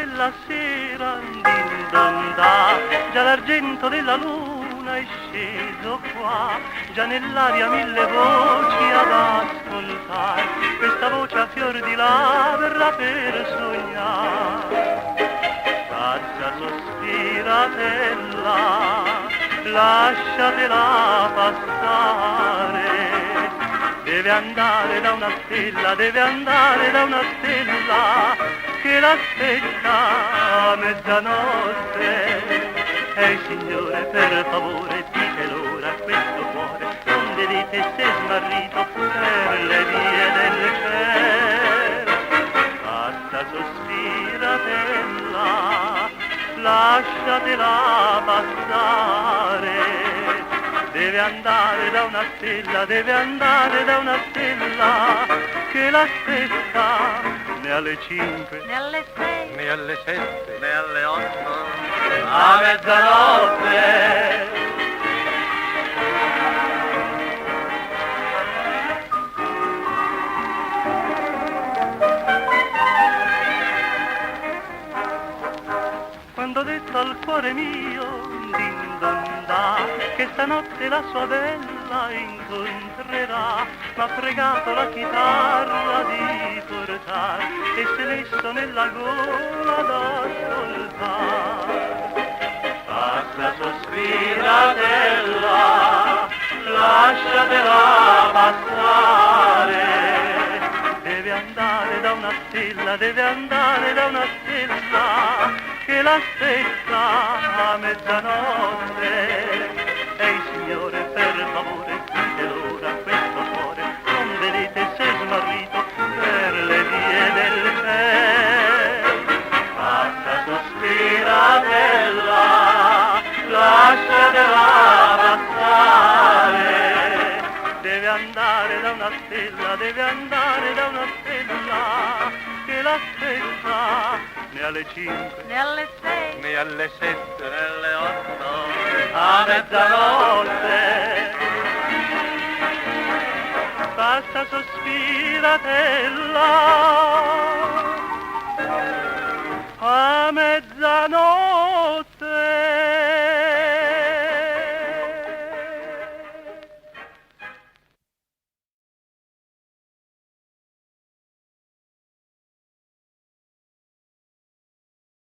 della sera, din don da, già l'argento della luna è sceso qua, già nell'aria mille voci ad ascoltar, questa voce a fior di labbra per sognar. Passa sospiratella, lasciatela passare. Deve andare da una stella, deve andare da una stella che l'aspetta a mezzanotte. Ehi signore, per favore, dite l'ora a questo cuore, non vedete se smarrito per le vie del cielo. Passa sospiratella, lasciatela passare. Deve andare da una stella, deve andare da una stella che l'aspetta né alle 5, né alle 6, né alle 7, né alle 8, a mezzanotte. Quando ho detto al cuore mio, din don da, che stanotte la sua bella incontrerà, m'ha pregato la chitarra di portar e s'è messo nella gola ad ascoltar. Passa sospiratella, lasciatela passare. Deve andare da una stella, deve andare da una stella che l'aspetta a mezzanotte. Ehi signore, per favore, dite l'ora a questo cuore, non vedete se smarrito per le vie del cielo. Passa sospiratella, lasciatela passare. Deve andare da una stella, deve andare da una stella che l'aspetta né alle 5, né alle 6, né alle 7, né alle 8, a mezzanotte. Passa sospiratella a mezzanotte.